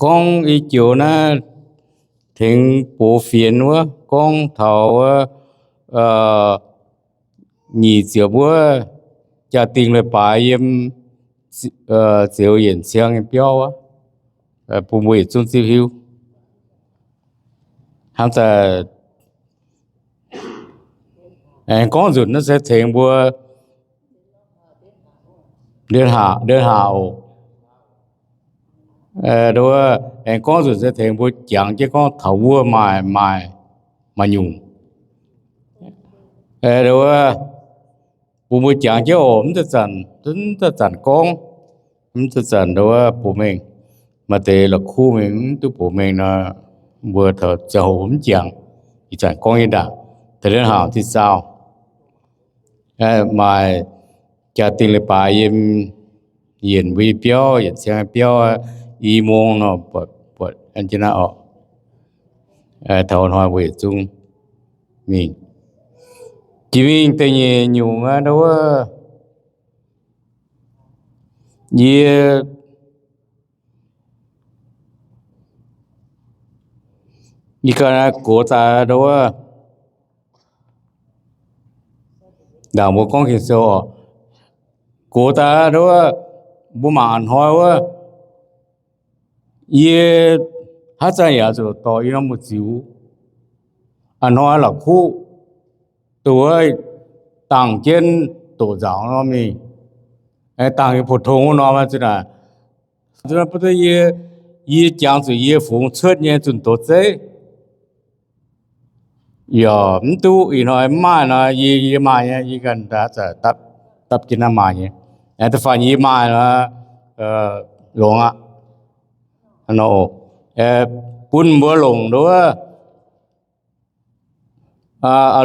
Gorngv i joux naaiv tengx box fienx wuov, gorngv taux wuov, nyic ziepc wuov, jaa-dingh leiz-baaix yiem Zioux Yienc Ciang nyei biauv wuov, bun mbuo yietc zungv zipv hiuv. Hnangv daaih aengx gorngv nzunc naaiv se tengx mbuo, ndiev hlaax oc. Aengx gorngv nzunc se tengx mbuo jangx jienv gorngv taux wuov maaih, maaih, maaih nyungc. Wuov, bun mbuo jangx jienv oc. Mv zanc, mv zanc gorngv, mv zanc wuov bun mengh, maaih deix la'kuqv mingh mv duqv bun mengh nor, mbuo taux ziangh hoc mv jangx. Ih zanc gorngv nyei ndaangc, da'lienv hlaax diuh zaau. Maaih jaa-dingh leiz-baaix yiem yienc mbuo nyei biauv, yienc ciang biauv, i mong nor, buatc, buatc jienv naaiv oc. Taux hnoi mbuo yietc zungv mingh. Jiex mingh da'nyeic nyungc aqv, wuov, yie, yie ganh gox daaih wuov, ndaangc mbuo gorngv Ging-Sou oc, gox daaih wuov, mbuo mangc a'hnoi wuov, yie haaix zanc yaac zuqc dorh yie norm mbu'ziex. A'hnoi la'kuqv duqv dangh jienv doqc nzaangc nor mingh, dangh nyei pou-tong wuov norm zuqc naaic. Yie, yie jangx zuqc yie fungx cuotv nyei zunh doz zeiv. Yaac mv duqv ih hnoi mv maaih nor, yie, yie maaih nyei, yie ganh dapv jienv naaiv maaih nyei. Da'faanh yie maaih nor, longx aqv. Bun mbuo longc nduov,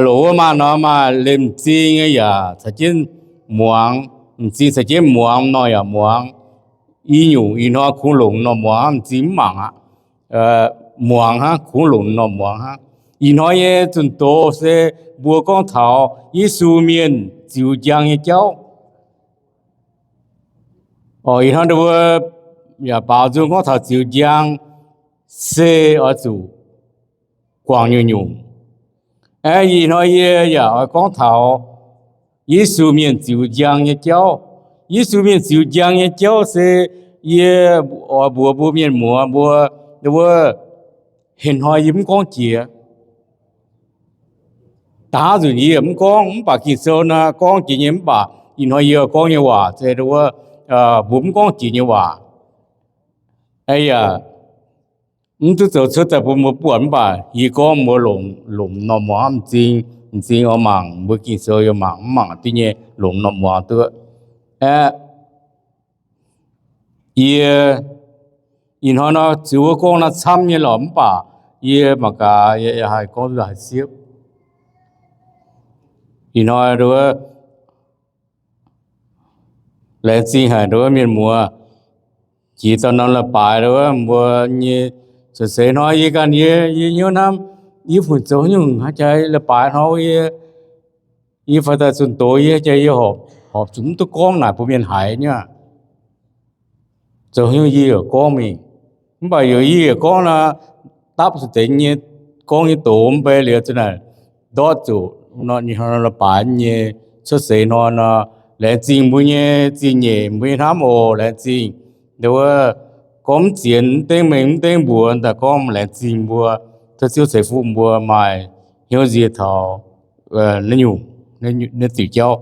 longc wuov maah nor maaih lemh m'zing nyei yaac caux jienv muangx, m'zing caux jienv muangx nor yaac muangx. I nyungc ih hnoi kungx longc norm muangx hnangv, m'zing mv mangc aqv. Muangx hnangv, kungx longc norm muangx hnangv. Ih hnoi nyei zunh doz se mbuo gorngv taux Yesu mienh ziux njang nyei jauv. Ih hnoi mbuo yaac baaux nzung gorngv taux ziux njang se oix zuqc guangc nyungc-nyungc. Ih hnoi yie yaac oix gorngv taux Yesu mienh ziux njang nyei jauv. Yesu mienh ziux njang nyei jauv se yie oix mbuox mbuo mienh muoz mbuo, wuov, ih hnoi yie mv gorngv jiex. Daav nzunc yie yaac mv gorngv, mv baac Ging-Sou naaiv gorngv jiex nyei, mv baac ih hnoi yie gorngv nyei waac se wuov, mbuo mv gorngv jiex nyei waac. Yaac mv duqv zoux cuotv daaih bun mbuo buatc, mv baac yie gorngv mbuo longc, longc norm muangx m'zing, m'zing oix mangc, mbuo Ging-Sou yaac mangc, mv mangc duqv nyei, longc norm muangx duqv. Aeqv, yie ih hnoi nor ziux wuov gorngv naaiv camv nyei lorqc, mv baac yie mangc gaax yie haih gorngv duqv haih siepv. Ih hnoi nduov, laengz zingh haic nduov mienh muoz, jiex dauh norm leiz-baaix nduov mbuo nyei, cuotv seix hnoi yie ganh yie, yie hnyouv hnamv, yie funx zoux nyungc haaix jaax leiz-baaix hnoi yie, yie fai daaih zunh doz yie jaax yie horpc zuqc mv duqv gorngv naaic bun mienh haiz nyei aqv. Zoux haaix nyungc yie yaac gorngv mingh. Mv baac yaac yie yaac gorngv nor, dapv zuqc deix nyei gorngv nyei doz mv bei liuz zuqc naaic ndortv zuqc nor, ninh hnoi nor baaix nyei cuotv seix hnoi nor, laengz zingh mbuo nyei zingh nyeic mbuo nyei hnamv oc. Laengz zingh nduov, gorngv mv zienx mv dengv mengh mv dengv mbuox daaih gorngv laengz zingh mbuo, tov Ziouv ceix fuqv mbuo maaih hnyouv nzie taux naaiv nyungc, naaiv diuc jauv.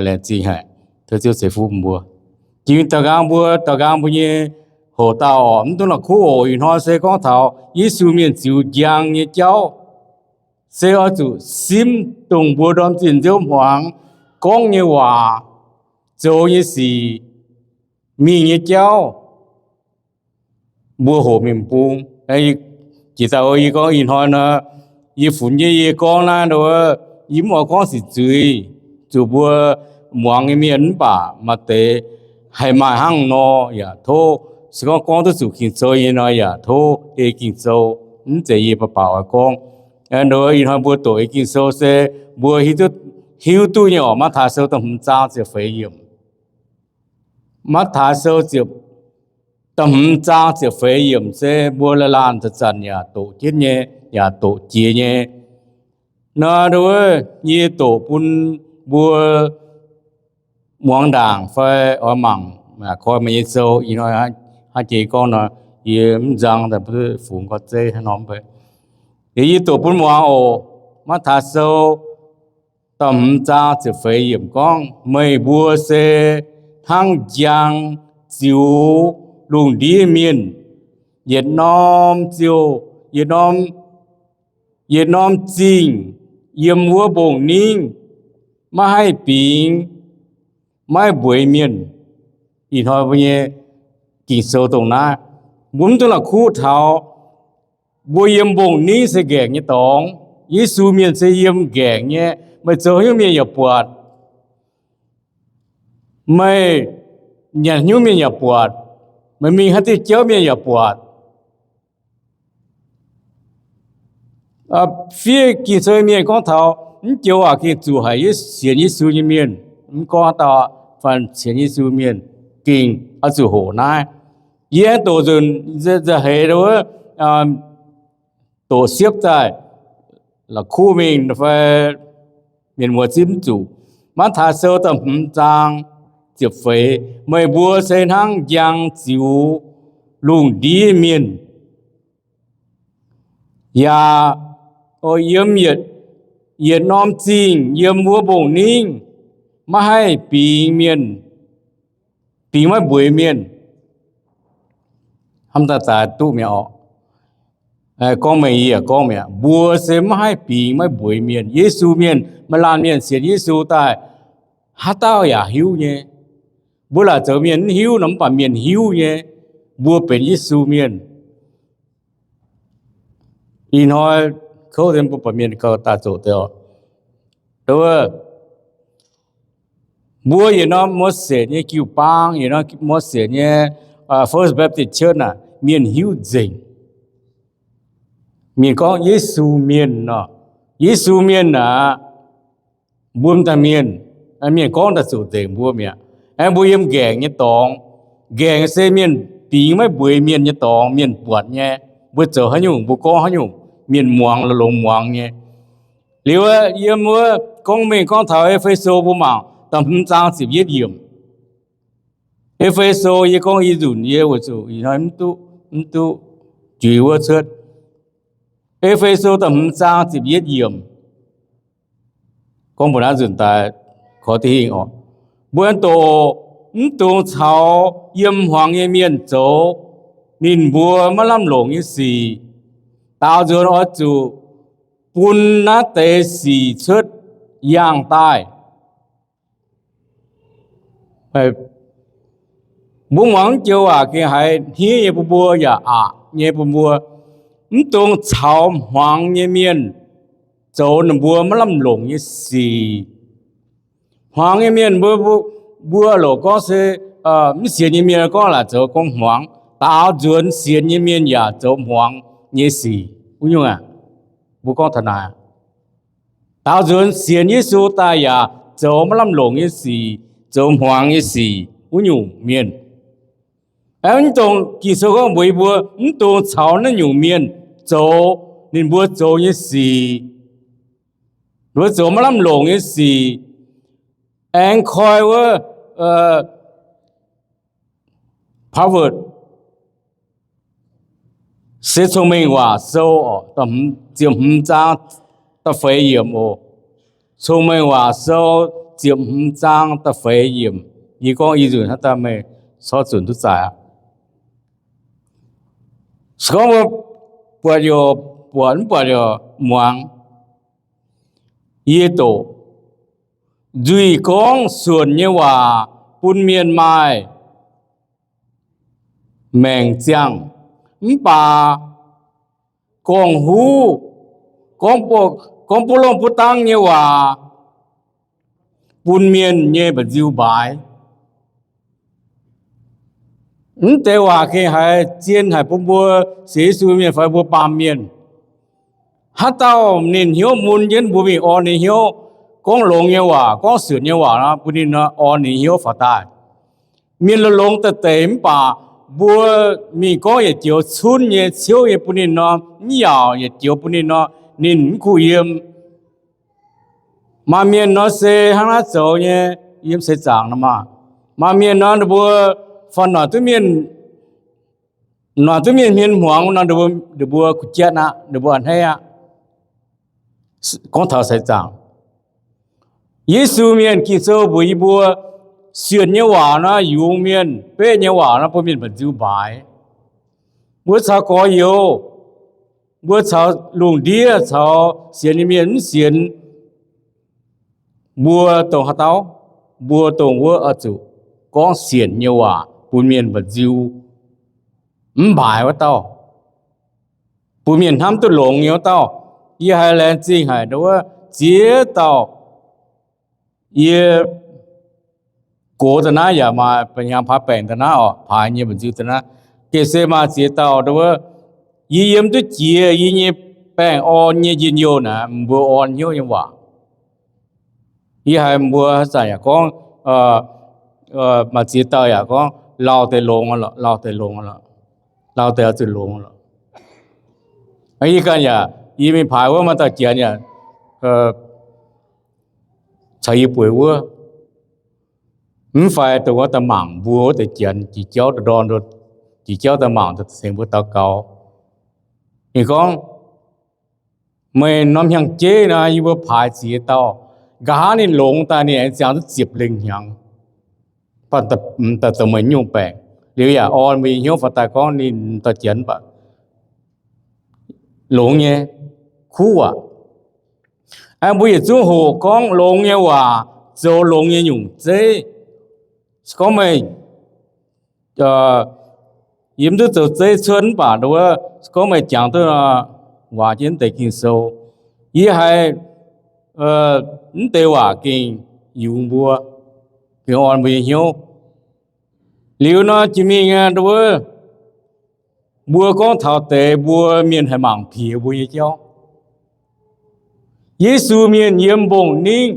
Laengz zingh haic, tov Ziouv ceix fuqv mbuo. Jiex mingh daux nqaang mbuo, daux nqaang mbuo nyei hoc dauh oc, mv dungx la'kuqv oc. Ih hnoi se gorngv taux Yesu mienh ziux njang nyei jauv, se oix zuqc simv dongh mbuo ndorm zinh nziouv hmuangx gorngv nyei waac, zoux nyei sic, mingh nyei jauv, mbuo hoqc mingh bung. Jiex daaih yie gorngv ih hnoi nor, yie funx jienv yie gorngv naaiv nduov, yie mv oix gorngv sic zuiz zuqc mbuo muangx nyei mienh, mv baac maaih deix haih maaih hnangv nor yaac tov, se gorngv gorngv duqv zuqc Ging-Sou nyei nor yaac tov ei Ging-Sou, mv zeiz yie baac baac oix gorngv. Nduov ih hnoi mbuo doqc ei Ging-Sou se mbuo hiuv duqv hiuv duqv nyei oc. Matv^taai Sou da'hmz zaang ziepc feix yiemc. Matv^taai Sou ziepc, da'hmz zaang ziepc feix yiemc se mbuo laanh laanh zanc-zanc yaac doqc jienv nyei, yaac doqc jiex nyei. Nor, yie doqc bun mbuo muangx ndaangc fai oix mangc, koi meih nyei sou. Ih hnoi hnangv jiex gorngv nor, yie mv nzang daaih bun fungx gorngv zeiv hnangv nor. Liuz yie doqc bun muangx oc. Matv^taai Sou da'hmz zaang ziepc feix yiemc gorngv, meih mbuo se hnangv njang ziux lungh ndiev mienh. Yietc norm ziouc, yietc norm, yietc norm zingh yiem wuov mbong-ningv, maiv haih bingx maiv mbueiz mienh. Ih hnoi mbuo nyei Ging-Sou dongh naaiv, mbuo mv dungx la'kuqv taux mbuo yiem mbong-ningv se nqaengc nyei dorngx. Yesu mienh se yiem nqaengc nyei. Meih zoux haaix nyungc mienh yaac buatc. Meih nyanc haaix nyungc mienh yaac buatc. Meih mingh haaix diuh jauv mienh yaac buatc. Fiev Ging-Sou nyei mienh gorngv taux mv joux waac gengh zuqc haic sienx Yesu nyei mienh. Mv gorngv haaix dauh fanh sienx Yesu mienh gengh oix zuqc hoqc naaiv. Yie aengx doqc nzunc nza'heix wuov, doqc siepv daaih la'kuqv mingh fai mienh muoz zipv mv zuqc. Matv^taai Sou da'hmz zaang ziepc feix, meih mbuo se hnangv njang ziux lungh ndiev mienh, yaac yiem yietc norm zingh yiem wuov mbong-ningv maiv haih bingx mienh, bingx maiv mbueiz mienh. Hnamv daaih zaaix duqv mi'aqv oc. Gorngv meih yie yaac gorngv mi'aqv, mbuo se maiv haih bingx maiv mbueiz mienh. Yesu mienh, maaih laanh mienh sienx Yesu daaih, haaix dauh yaac hiuv nyei. Mbuo laaic zoux mienh mv hiuv nor, mv baac mienh hiuv nyei mbuo benx Yesu mienh. Ih hnoi kouv mbuo buatc mienh gauh daaih zoqc deix oc. Mbuo yietc norm Mose nyei jiu-baang, yietc norm Mose nyei First Baptist Church naaic, mienh hiuv nzengc. Mienh gorngv Yesu mienh nor, Yesu mienh aac, mbuo m'daaih mienh, mienh gorngv daaih zuqc nzengc mbuo mi'aqv. Aengx mbuo yiem nqaengc nyei dorngx. Nqaengc se mienh bingx maiv mbueiz mienh nyei dorngx, mienh buatc nyei. Mbuo zoux haaix nyungc, mbuo gorngv haaix nyungc, mienh muangx longx muangx nyei. Liuz yiem wuov gorngv mengh gorngv taux E^fe^so, mbuo mangc da'hmz zaang ziepc yietv yiemc. E^fe^so, yie gorngv i nzunc yie weic zuqc ih hnoi mv duqv, mv duqv juix wuov cuotv. E^fe^so da'hmz zaang ziepc yietv yiemc. Gorngv mbuo naaiv nzunc daaih korv diqv hingh oc. Mbuo doqc, mv dungx caux yiem hmuangx nyei mienh zoux ninh mbuo maiv lamh longc nyei sic. Daaux nzuonx oix zuqc bun naaiv deix sic cuotv yangh daaih. Mbuo muangx joux waac gengh haiz hniev nyei bun mbuo yaac aqc nyei bun mbuo. Mv dungx caux hmuangx nyei mienh zoux ninh mbuo maiv lamh longc nyei sic. Hmuangx nyei mienh mbuo, mbuo loc gorngv se mv sienx nyei mienh gorngv laaic zoux gorngv hmuangx. Daaux nzuonx sienx nyei mienh yaac zoux hmuangx nyei sic wuov nyungc aac. Mbuo gorngv taux naaic, daaux nzuonx sienx Yesu daaih yaac zoux maiv lamh longc nyei sic, zoux hmuangx nyei sic wuov nyungc mienh. Aengx mv dungx, Ging-Sou gorngv mbuox yie mbuo mv dungx caux naaiv nyungc mienh zoux ninh mbuo zoux nyei sic, ninh mbuo zoux maiv lamh longc nyei sic. Aengx koi wuov Proverbs se Cong-Mengh Waac Sou ziepc hmz zaang da'feix yiemc oc. Cong-Mengh Waac Sou ziepc hmz zaang da'feix yiemc. Yie gorngv i nzunc hnangv daaih meih corc zunc duqv zaaic aqv. Se gorngv mbuo buatc youc buatc, mv buatc youc muangx. Yie doqc nzuih gorngv suonc nyei waac bun mienh maaih maengc ziangh, mv baac gorngv-huv, gorngv buv longh buv dangv nyei waac bun mienh nyei mba'nziu mbaaix. Mv deix waac gengh haiz zien haic bun mbuo sienx Yesu mienh fai mbuo baamh mienh. Haaix dauh ninh hnyouv mun jienv, mbuo mingh orn ninh hnyouv, gorngv longx nyei waac, gorngv sienx nyei waac nor, bun ninh nor orn ninh hnyouv faaux daaih. Mienh longx-longx deix deix mv baac mbuo mingh gorngv yietc joux cunv nyei, ciouv nyei bun ninh nor, mv yaauc yietc joux bun ninh nor, ninh mv kuh yiem. Maaih mienh nor se hnangv naaiv zoux nyei, yiem seix zaangc nor maah. Maaih mienh nor ninh mbuo fanh noic duqv mienh, noic duqv mienh hmien hmuangx nor, ninh mbuo kuh jatv aqv, ninh mbuo a'hneiv aqv. Gorngv taux seix zaangc, Yesu Mienh, Ging-Sou mbuox yie mbuo, sienx nyei waac nor, yungz mienh, beqv nyei waac nor, bun mienh mba'nziu mbaaix. Mbuo caux gorx-youz, mbuo caux lungh ndiev, caux sienx nyei mienh mv sienx, mbuo dongh haaix dauh, mbuo dongh wuov oix zuqc gorngv sienx nyei waac bun mienh mba'nziu mv mbaaix wuov dauh, bun mienh hnamv duqv longx nyei wuov dauh. Yie haiz laengz zingh haic wuov ziex dauh, yie gox da'naaiv yaac maaih, ba'hnyangx paaix baengc da'naaiv oc, paaix nyei mba'nziu da'naaiv. Gengh se maaih ziex dauh wuov, yie yiem duqv jiex yie nyei baengh orn nyei njien-youh naaic, mbuo orn hnyouv nyei waac. Yie haiz mbuo haaix zanc yaac gorngv, maaih ziex dauh yaac gorngv lauh deix longx, lauh deix longx, lauh deix oix zuqc longx lorqc. Yie ganh yaac, yie mingh paaix wuov maaih dauh Janx yaac caux yie bueix wuov, mv fai dongh wuov daaih mangc mbuo wuov deix Janx jiex jauv, ndorm jiex jauv daaih mangc tengx mbuo daux gaux. Ninh gorngv, meih norm hnyangx-jeiv nor, yie mbuo paaix ziex dauh, nqa'haav ninh longx daaih ninh aengx ziangh duqv ziepc lengh hnyangx, daaih zoux meih nyungc baengc. Liuz yaac orn mbuo nyei hnyouv faaux daaih gorngv ninh dauh Janx baac longx nyei, kuv aac. Mbuo yietc zungv hoqc gorngv longx nyei waac, zoux longx nyei nyungc zeiv. Se gorngv meih yiem duqv zoux zeiv cuotv mv baac wuov, se gorngv meih jangx duqv nor, waac jienv deix Ging-Sou, yie haiz mv deix waac gengh yungz mbuo, gengh orn mbuo nyei hnyouv. Liuz nor jiex mingh wuov, mbuo gorngv taux deix mbuo mienh haih mangc piex mbuo nyei jauv. Yesu Mienh yiem mbong-ningv,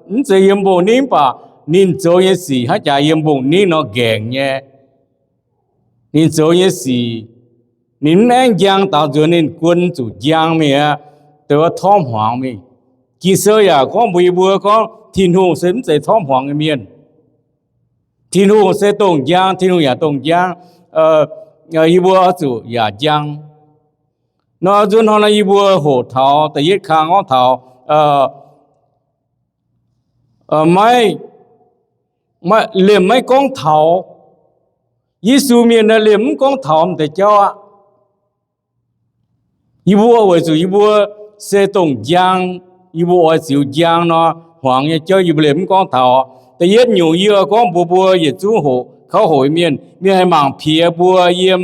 mv zeiz yiem mbong-ningv baac ninh zoux nyei sic hnangv jaax yiem mbong-ningv nor nqaengc nyei. Ninh zoux nyei sic, ninh mv aengx njang daaux nzuonx, ninh guon zuqc njang mingh aqv, dongh wuov torngv hmuangx mingh. Ging-Sou yaac gorngv mbuox yie mbuo gorngv Tin-Hungh se mv zeiz torngv hmuangx nyei mienh. Tin-Hungh se dongh njang, Tin-Hungh yaac dongh njang. Yie mbuo oix zuqc yaac njang. Nor nzunc hnoi nor yie mbuo hoqc taux da'yietv kang gorngv taux maiv, liemh maiv gorngv taux. Yesu Mienh liemh mv gorngv taux m'deix jauv aqv. Yie mbuo weic zuqc yie mbuo se dongh njang, yie mbuo oix ziux njang nor, hmuangx nyei jauv yie mbuo liemh mv gorngv taux. Da'yietv nyungc yie oix gorngv mbuox mbuo yietc zungv hoqc, kauv hoqc mienh, mienh haih mangc piex mbuo yiem.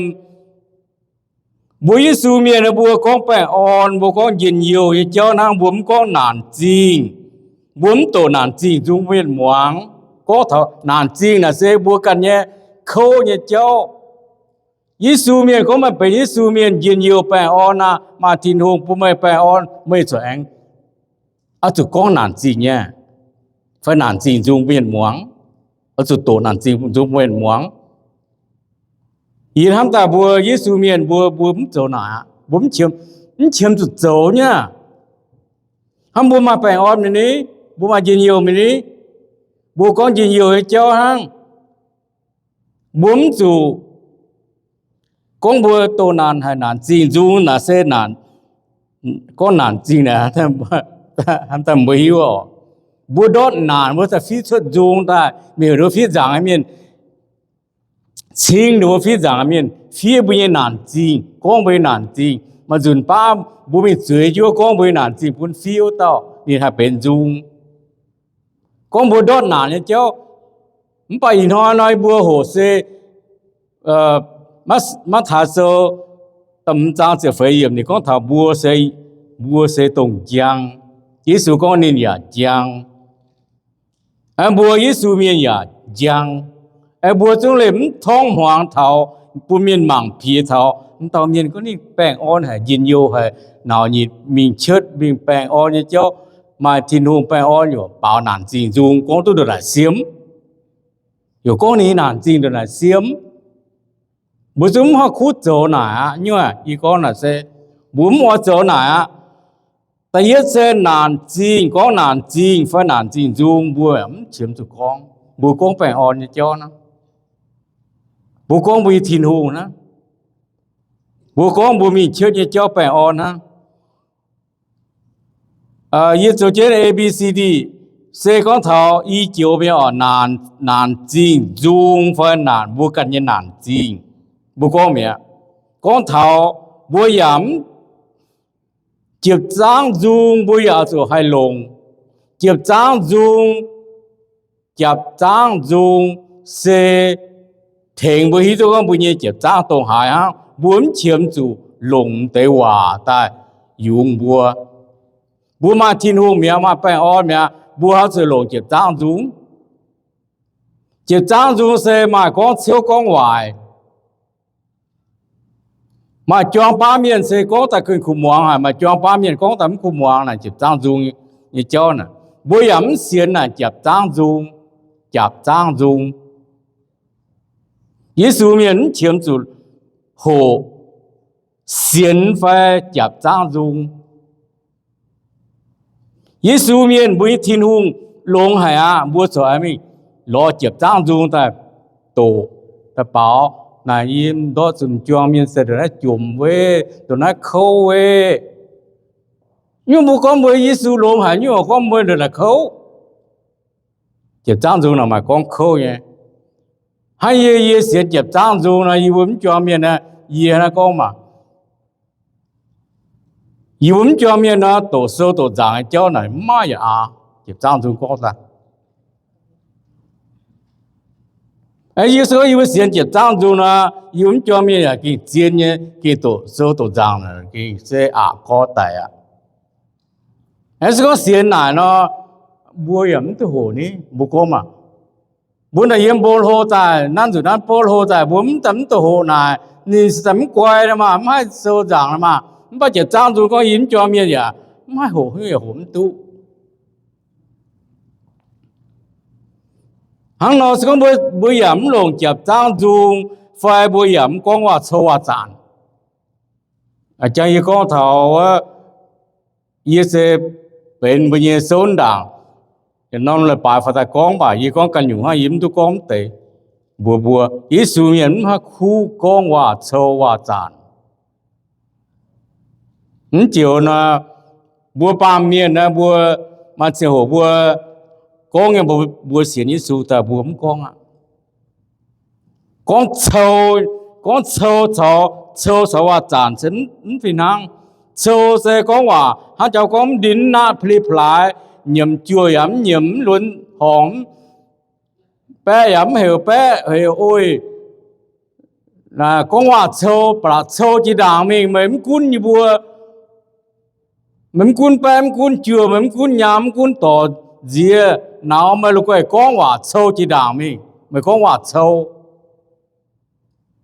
Mbuo Yesu Mienh mbuo gorngv baengh orn, mbuo gorngv njien-youh nyei jauv hnangv, mbuo mv gorngv naanc zingh. Mbuo mv doqc naanc zingh nzung mienh muangx. Gorngv taux naanc zingh naaic se mbuo ganh nyei kouv nyei jauv. Yesu Mienh gorngv meih benx Yesu Mienh njien-youh baengh orn aqv, maaih Tin-Hungh bun meih baengh orn, meih corc aengx oix zuqc gorngv naanc zingh nyei, fai naanc zingh nzung mienh muangx, oix zuqc doqc naanc zingh nzung mienh muangx. Yie hnamv daaih mbuo Yesu Mienh mbuo, mbuo mv zoux naaic aqv. Mbuo mv qiemx, mv qiemx zuqc zoux nyei aqv. Hnangv mbuo maaih baengh orn mingh ni, mbuo maaih njien-youh mingh ni, mbuo gorngv njien-youh nyei jauv hnangv. Mbuo mv zuqc gorngv mbuo doqc naanc haic, naanc zingh nzung naaic se naanc, gorngv naanc zingh naaic, hnamv daaih mbuo hiuv oc. Mbuo ndortv naanc mbuo daaih fiev cuotv nzung daaih, mienh heuc nduov fiev nzaangc nyei mienh, cing ninh mbuo fiev nzaangc nyei mienh, fiev mbuo nyei naanc zingh, gorngv mbuo nyei naanc zingh. Maaih nzunc baav mbuo mingh zueiz jienv wuov gorngv mbuo nyei naanc zingh bun fiev wuov dauh, ninh haih benx nzung. Gorngv mbuo ndortv naanc nyei jauv. Mv baac ih hnoi nor mbuo hoqc se Matv^taai Sou da'hmz zaang ziepc feix yiemc ninh gorngv taux mbuo se, mbuo se dongh njang. Yesu gorngv ninh yaac njang. Mbuo Yesu Mienh yaac njang. Mbuo zungv leih mv torngv hmuangx taux, bun mienh mangc piex taux m'dauh mienh gorngv ninh baengh orn haic, njien-youh haic, nauc nyitc mingh cietv mingh baengh orn nyei jauv. maaih Tin-Hungh baengh orn yaac baaux naanc zingh nzung, gorngv duqv ndongc naaic siem. Yaac gorngv ninh naanc zingh ndongc naaic siem. Mbuo zungv mv haih kuv zoux naaic aqv. Nyuoqc yie gorngv naaic se mbuo mv oix zoux naaic aqv. Da'yietv se naanc zingh, gorngv naanc zingh fai naanc zingh nzung, mbuo mv qiemx zuqc gorngv. Mbuo gorngv baengh orn nyei jauv hnangv. Mbuo gorngv mbuo nyei Tin-Hungh hnangv. Mbuo gorngv mbuo mingh cietv nyei jauv baengh orn hnangv. Yie zoux jienv A B C D, se gorngv taux i joux mienh oc, naanc zingh nzung fai naanc, mbuo ganh nyei naanc zingh. Mbuo gorngv mi'aqv. Gorngv taux mbuo yaac mv, jiepc zaangv nzung mbuo yaac oix zuqc haih longc. Jiepc zaangv nzung, jiepc zaangv nzung se tengx mbuo hiuv duqv gorngv mbuo nyei jiepc zaangv dongh haaix hnangv. Mbuo mv qiemx zuqc longc deix waac daaih yungz mbuo. Mbuo maaih Tin-Hungh mi'aqv, maaih baengh orn mi'aqv, mbuo oix zuqc longc jiepc zaangv nzung. Jiepc zaangv nzung se maaih gorngv ciouv gorngv waaic. Maaih juang baav mienh se gorngv daaih kuh muangx haic, maaih juang baav mienh gorngv daaih mv kuh muangx naaic, jiepc zaangv nzung nyei jauv naaic. Mbuo yaac mv sienx naaic jiepc zaangv nzung, jiepc zaangv nzung. Yesu mienh mv qiemx zuqc hoqc, sienx fai jiepc zaangv nzung. Yesu mienh mbuo nyei Tin-Hungh longx haic aqv. Mbuo corc mingh lorz jiepc zaangv nzung daaih doqc, daaih baaux naaic, yie ndortv zuqc m'juang mienh se ndongc naaiv jomc wuov, ndongc naaiv kouv wuov. Nyungc mbuo gorngv mbuo Yesu longx haic, nyungc gorngv mbuo ndongc naaiv kouv. Jiepc zaangv nzung naaic maaih gorngv kouv nyei. Hnangv yie, yie sienx jiepc zaangv nzung nor, yie mbuo m'juang mienh naaiv, yie naaiv gorngv maah, yie mbuo m'juang mienh nor, doqc sou doqc nzaangc nyei jauv naaic mv maaih yaac aav. Jiepc zaangv nzung gorngv daaih, yie se gorngv yie mbuo sienx jiepc zaangv nzung nor, yie mbuo m'juang mienh yaac gengh zien nyei, gengh doqc sou doqc nzaangc, gengh se aqc gorx daic aqv. Se gorngv sienx naaic nor, mbuo yaac mv duqv hoqc ni. Mbuo gorngv maah, mbuo naaic yiem mbo hlo daaih, nanv nzuqc nanv bov hlo daaih, mbuo mv daaih mv duqv hoqc naaic, ninh se daaih mv guai nor maah, mv haih sou nzaangc nor maah. Mv baac jiepc zaangv nzung gorngv yie m'juang mienh yaac mv haih hoqc, yaac hoqc mv duqv. Hnangv nor se gorngv mbuo, mbuo yaac mv longc jiepc zaangv nzung, fai mbuo yaac mv gorngv waac-cou waac-zaanc. Jangx yie gorngv taux wuov, yie se benx mbuo nyei souv ndaangc, yietc norm leiz-baaix faaux daaih gorngv, mv baac yie gorngv ganh nyungc hnangv, yie mv duqv gorngv mv deix. Mbuox mbuo, Yesu mienh mv haih kuv gorngv waac-cou waac-zaanc. Mv joux nor, mbuo baamh mienh naaiv, mbuo maaih ziangh hoc mbuo gorngv nyei, mbuo sienx Yesu daaih mbuo mv gorngv aqv. Gorngv cou, gorngv cou caux, cou caux waac-zaanc se mv fih hnangv. Cou se gorngv waac hnangv jaux gorngv mv ndin mv naaiv, pli-plaaix, nyiemc juoh yaac mv nyiemc, mv lunx horngc, baeqv yaac mv heuc baeqv heuc oih. Gorngv waac-cou, ba'laqc cou jiex ndaangc mingh, meih mv gunv yie mbuo. Meih mv gunv baeqv, mv gunv juoh, meih mv gunv nyaam, mv gunv dorc nziex, nauz meih la'guaih gorngv waac-cou jiex ndaangc mingh. Meih gorngv waac-cou.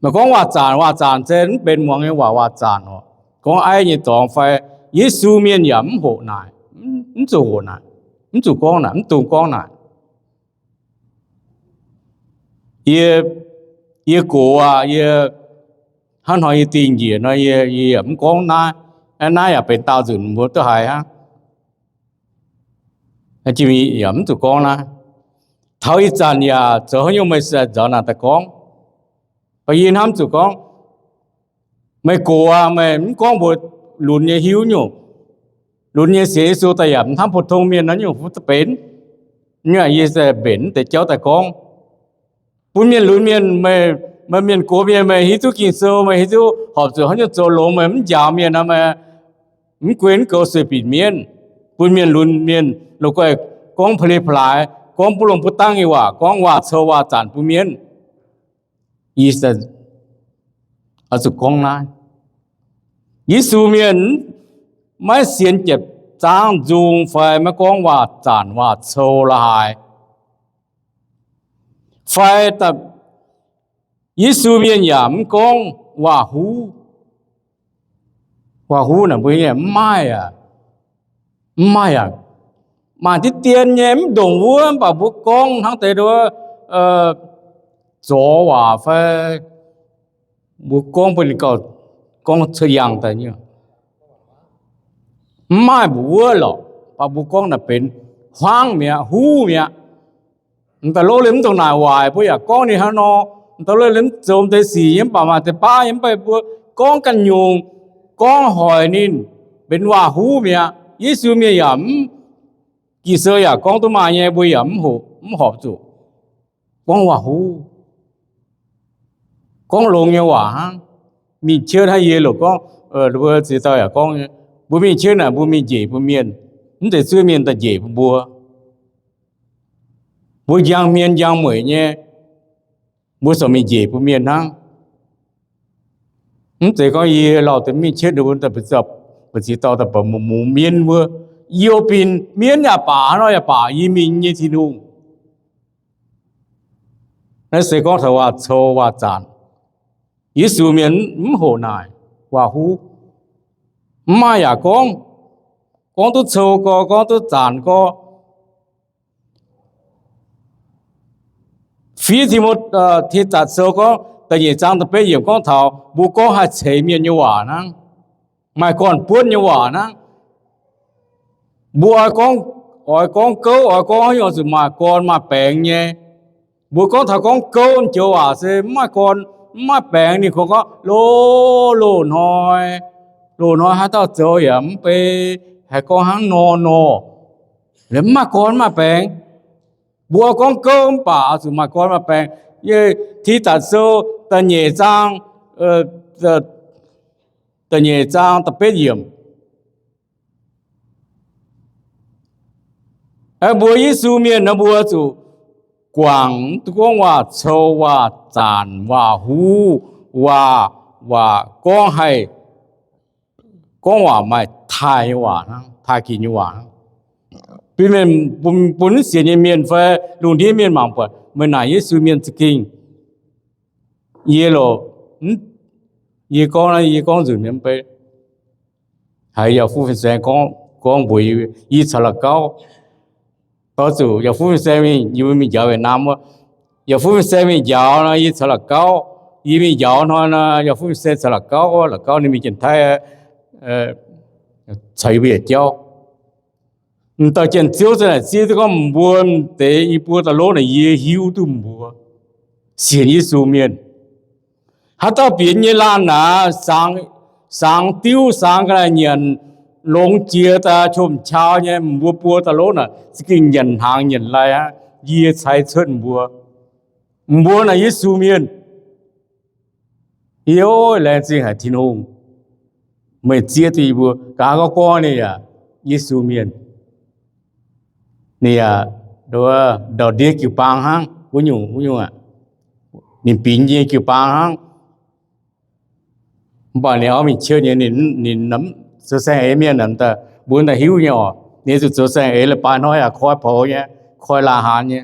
Meih gorngv waac-zaanc, waac-zaanc se mv benx muangx nyei waac, waac-zaanc oc. Gorngv aiv nyei dorngx fai, Yesu mienh yaac mv hoqc naaic, mv zuqc hoqc naaic, mv zuqc gorngv naaic, mv dungx gorngv naaic. Yie, yie gox aqv, yie hnangv hnoi yie dingh njiec nor, yie, yie yaac mv gorngv naaiv. Naaiv yaac benx daauh nzunc mbuo duqv haiz hnangv. Yaac mv zuqc gorngv naaiv. Taux ih zanc yaac zoux haaix nyungc meih se nzaaux naaic daaih gorngv. Baac yie hnamv zuqc gorngv, meih gox aqv, meih mv gorngv mbuox lunx nyei hiuv nyungc. Lunx nyei sienx Yesu daaih yaac mv hnamv pou-tong mienh nor nyungc fu'jueiv benx. Yie se mbenc mv deix jauv daaih gorngv. Bun mienh lunx mienh, meih, meih mienh gox mienh, meih hiuv duqv Ging-Sou, meih hiuv duqv horpc zuqc haaix nyungc zoux longx, meih mv njaaux mienh nor, meih mv gunv goux sueih binc mienv. Bun mienh lunx mienh la'guaih gorngv pa'li pa'laaix, gorngv buv longh buv dangv nyei waac, gorngv waac-cou waac-zaanc bun mienv. Yie oix zuqc gorngv naaiv. Yesu mienh maiv sienx jiepc zaangv nzung fai maiv gorngv waac-zaanc waac-cou la'haaix. Fai Yesu mienh yaac mv gorngv waac-huv. Waac-huv naaic mbuo mv maaih aqv. Mv maaih aqv. maaih deix dien nyei mv ndongc wuov, mv baac mbuo gorngv hnangv deix nduov, zorx waac fai mbuo gorngv bun ninh gauh gorngv cuotv yangh daaih nyei. Mv maaih mbuox wuov lorqc, mv baac mbuo gorngv naaic benx hmuangv mi'aqv, huv mi'aqv. M'daaih lov liemh mv dongh naaic waaic, mbuo yaac gorngv ninh hnangv nor. M'daaih lov liemh zoux deix sic nyei, mv baac maaih deix baav nyei, mv baac mbuo gorngv ganh nyungc, gorngv hoic ninh benx waac-huv mi'aqv. Yesu mienh yaac mv, Ging-Sou yaac gorngv duqv maaih nyei, mbuo yaac mv horpc zuqc gorngv waac-huv, gorngv longx nyei waac hnangv. Mingh ciouv hnangv yie loc gorngv, mbuo ziex dauh yaac gorngv, mbuo mingh ciouv naaic mbuo mingh njiec bun mienh, mv zeiz zuov mienh daaih njiec bun mbuo. Mbuo njang hmien njang mueic nyei, mbuo corc mingh njiec bun mienh hnangv. Mv zeiz gorngv yie lauh deix mingh ciouv ninh mbuo, mbu'ziex dauh daaih baac mungz mungz mienv wuov, youh bin mienv yaac baac, hnangv nor yaac baac yie mingh nyei Tin-Hungh. Naaiv se gorngv taux waac-cou waac-zanc. Yesu mienh mv hoqc naaic waac-huv. Mv maaih yaac gorngv, gorngv duqv cou gorx, gorngv duqv zanc gorx. Fiev Ti^mo, Tidatc Sou gorngv da'nyeic zaang da'betv yiemc gorngv taux mbuo gorngv haih ceix mienh nyei waac hnangv, maaih gorn-buonv nyei waac hnangv. Mbuo oix gorngv, oix gorngv gouv, oix gorngv haaix nyungc zuqc maaih gorn maaih baengx nyei. Mbuo gorngv taux gorngv gouv joux waac se mv maaih gorn mv maaih baengx, ninh kungx gorngv, loz, loz-hnoi, loz-hnoi haaix dauh zoux yaac mv bei, haih gorngv hnangv nor nor, mv maaih gorn mv maaih baengx. Mbuo gorngv gouv mv baac zuqc maaih gorn maaih baengx. Yie Tidatc Sou da'nyeic zaang, da'nyeic zaang da'betv yiemc. Mbuo Yesu mienh nor mbuo zuqc guangc, mv duqv gorngv waac-cou waac-zanc waac-huv, waac, waac gorngv haih, gorngv waac maaih taaih nyei waac hnangv, taaih ginx nyei waac hnangv. Bun mienh, bun, bun mv sienx nyei mienh fai lungh ndiev mienh mangc buatc meih naaic Yesu mienh za'gengh. Yie loc, yie gorngv, yie gorngv nzunc mienh mv bei, haiz yaac fuqv fin-saeng gorngv, gorngv mbuox yie, yie caux la'gauv. Taux zuqc yaac fuqv fin-saeng mingh, yie mbuo mingh njaaux Việt Nam wuov, yaac fuqv fin-saeng mingh njaaux nor, yie caux la'gauv. Yie mingh njaaux hnoi nor, yaac fuqv fin-saeng caux la'gauv, la'gauv ninh mingh Janx-Taiv, caux yie mbuo yietc jauv. M'dauh Janx-Ziouv za'naaic zieqv duqv gorngv mbuo m'deix i buo daaih lov naaic yie hiuv duqv mbuo, sienx Yesu mienh. Haaix dauh bienx nyei laanh naaic, sangx diuv sangx ga'naaiv nyanc, longx jiex daaih qom-qau nyei, mbuo buo daaih lov naaic za'gengh nyanc hnaangx nyanc lai aqv. Yie cai cuotv mbuo, mbuo naaic Yesu mienh. Yie, laengz zingh haic Tin-Hungh, meih zieqv duqv yie mbuo. Nqa'haav gorngv gorngv ninh yaac Yesu mienh, ninh yaac ndau-ndiev jiu-baang hnangv, wuov nyungc, wuov nyungc aqv. Ninh bingx nyei jiu-baang hnangv. Mv baac ninh auv mingh ciouv nyei, ninh zoux saeng-eix mienh daaih, mbuo daaih hiuv nyei oc. Ninh zuqc zoux saeng-eix leiz-baaix hnoi yaac koi poux nyei, koi la'hnaanx nyei.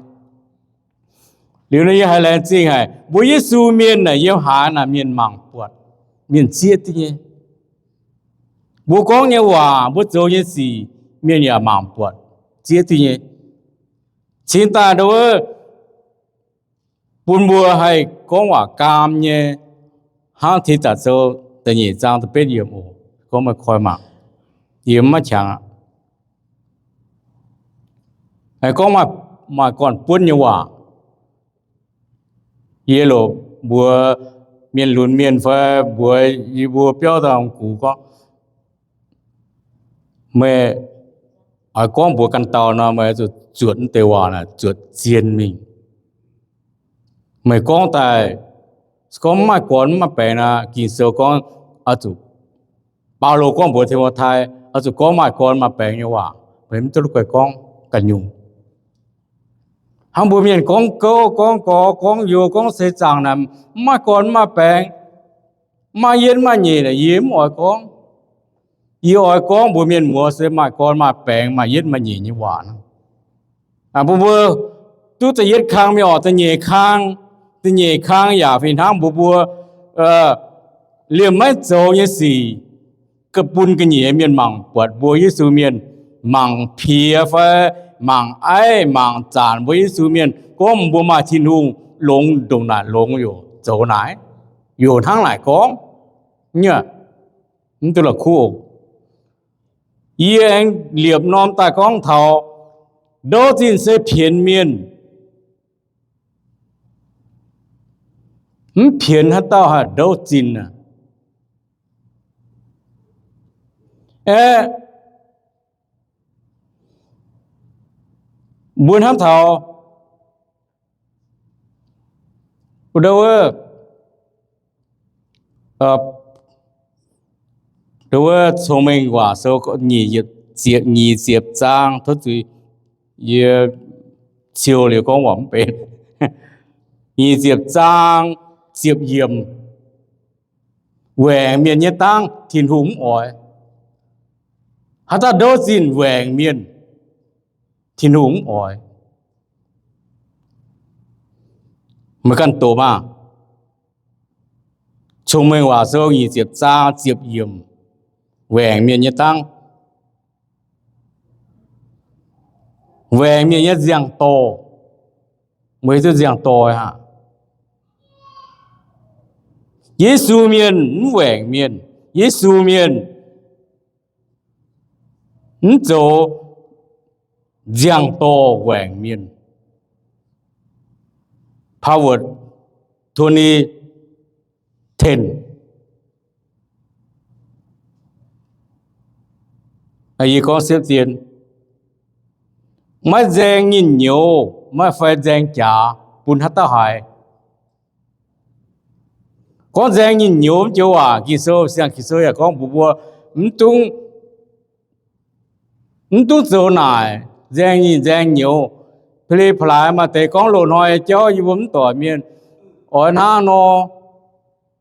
Liuz nor yie haiz laengz zingh haic, mbuo Yesu mienh naaic yiem haaix naaic mienh mangc buatc, mienh zieqv duqv nyei. Mbuo gorngv nyei waac, mbuo zoux nyei sic, mienh yaac mangc buatc, zieqv duqv nyei. Cingx daaih nduov, bun mbuo haih gorngv waac gaam nyei, hnangv Tidatc Sou da'nyeic zaang da'betv yiemc oc. Gorngv meih koi mangc, yie mv maiv qangx aqv. Gorngv maaih gorn-buonv nyei waac, yie loc mbuox mienh lunx mienh fai mbuox yie mbuo biauv daaih gux gorngv, meih oix gorngv mbuox ganh dauh nor, meih zuqc zuotc wuov deix waac naaic zuotc zien mingh. Meih gorngv daaih, gorngv mv maaih gorn mv maaih baengx naaic, Ging-Sou gorngv oix zuqc, Baulo gorngv mbuox Ti^mo^tai, oix zuqc gorngv maaih gorn maaih baengx nyei waac. Meih mv duqv la'guaih gorngv ganh nyungc. Hnangv mbuo mienh gorngv gouv, gorngv gorx, gorngv youz, gorngv seix zaangc naaic, mv maaih gorn mv maaih baengx, mv maaih yietv mv maaih nyeic naaic, yie mv oix gorngv. Yie oix gorngv mbuox mienh muoz se maaih gorn maaih baengx, maaih yietv maaih nyeic nyei waac. Mbuo mbuo duqv da'yietv kang mingh oc, da'nyeic kang, da'nyeic kang yaac fih hnangv mbuo mbuo liemh maiv zoux nyei sic, bun ga'nyiec mienh mangc buatc mbuo Yesu mienh, mangc piex fai mangc aiv mangc zanc mbuo Yesu mienh gorngv mbuo maaih Tin-Hungh longx ndongc naaic longx yoc zoux naaic, yoc hnangv naaic gorngv nyei. Mv duqv la'kuqv. Yie aengx liepc norm daaih gorngv taux ndouv zinh se pienx mienh. Mv pienx haaix dauh haih ndouv zinh aqv. Aeqv, mbuo hnamv taux wuov, wuov Cong-Mengh Waac Sou nyic ziepc zaang, tov zuiz, yie ciou liuz gorngv waac mv benx. Nyic ziepc zaang, ziepc yiemc. Waengc mienh nyei dangv Tin-Hungh mv oix. Haaix dauh ndouv zinh waengc mienh, Tin-Hungh mv oix. Meih ganh doqc maah! Cong-Mengh Waac Sou nyic ziepc zaang ziepc yiemc. Waengc mienh nyei dangv, waengc mienh nyei nziang-dorh. Meih duqv nziang-dorh aqv. Yesu mienh mv waengc mienh. Yesu mienh mv zoux nziang-dorh waengc mienh. Power twenty ten. Yie gorngv siepv zien, maiv nzaeng nyinh nyouz maiv fai nzaeng jaax bun haaix dauh haiz. Gorngv nzaeng nyinh nyouz mv joux waac, Ging-Sou, Siang-Ging-Sou yaac gorngv mbuox mbuo, mv dungx, mv dungx zoux naaic, nzaeng nyinh nzaeng nyouz. Pa'li pa'laaix maaih deix gorngv loz-hnoi jauv yie mbuo mv doic mienh oix hnangv nor.